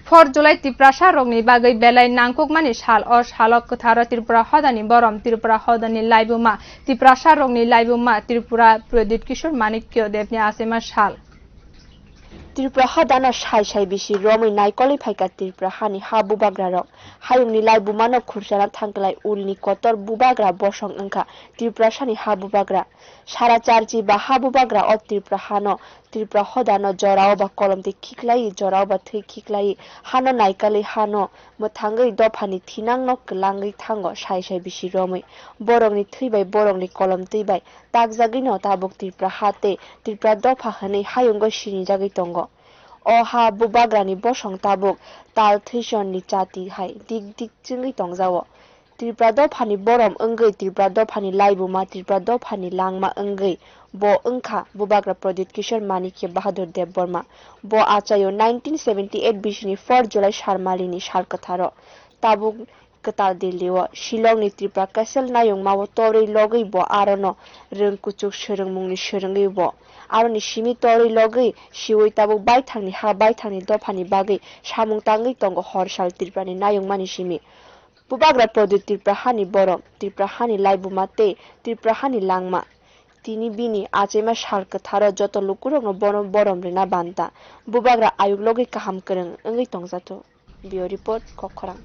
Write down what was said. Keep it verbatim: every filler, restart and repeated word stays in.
Four July Tiprasa rokni bagwi belai nangkukmani sal. O salo kwtharo Tripura hodani borom, Tripura hodani laibuma, Tiprasa rokni laibuma Tripura Pradyut Kishore Manikya Debni achaima sal. Tripura hodano sai sai bisi romwi naikolwi phaikha Tripura hani ha bubagrarok. Hayungni laibumano khursana thangklai ulni kotor bubagra bosong wngkha Tiprasani ha bubagra. Sara charchi ba ha bubagra o Tripura hano, Tripura hodano jorao ba kolomtwi khiklai, jorao ba thwi khiklai, hano naikolwi hano mwthangwi dophani thinangno kwlangwi thango sai sai bisi romwi. Borokni thwi bai borokni kolomtwi bai takjagwino tabuk Tripura ha tei Tripura dopha hwnwi hayungo sinijagwi tongo. O ha bubagrani bosong tabuk tal thwisonni chati hai dik dik chwngwi tongjao. Tripura dophani borom wngwi, Tripura dophani laibuma, Tripura dophani langma wngwi bo wngkha bubagra Pradyut Kishore Manikya Bahadur Debbarma. Bo achaio nineteen seventy eight bisini four July Sarmalini sal kwtharo. Tabuk kwtal Delhi-o, Shillongni Tripura Castle nayungmao torwi logwi bo arono rwng kuchuk swrwngmungni swrwngwi bo. Aroni simi torwi logwi siwi tabuk baithangni ha baithangni dophani bagwi samung tangwi tongo hor sal Tripurani nayungmani simi. Bubagra Pradyut Tripura hani borom, Tripura hani laibuma tei Tripura hani langma. Tini bini achaima sal kwtharo joto lukurokno bono borom rwna banta. Bubagra ayuk logwi kaham kwrwng wngwi tongjathok. Bureau Report, Kokkhorang.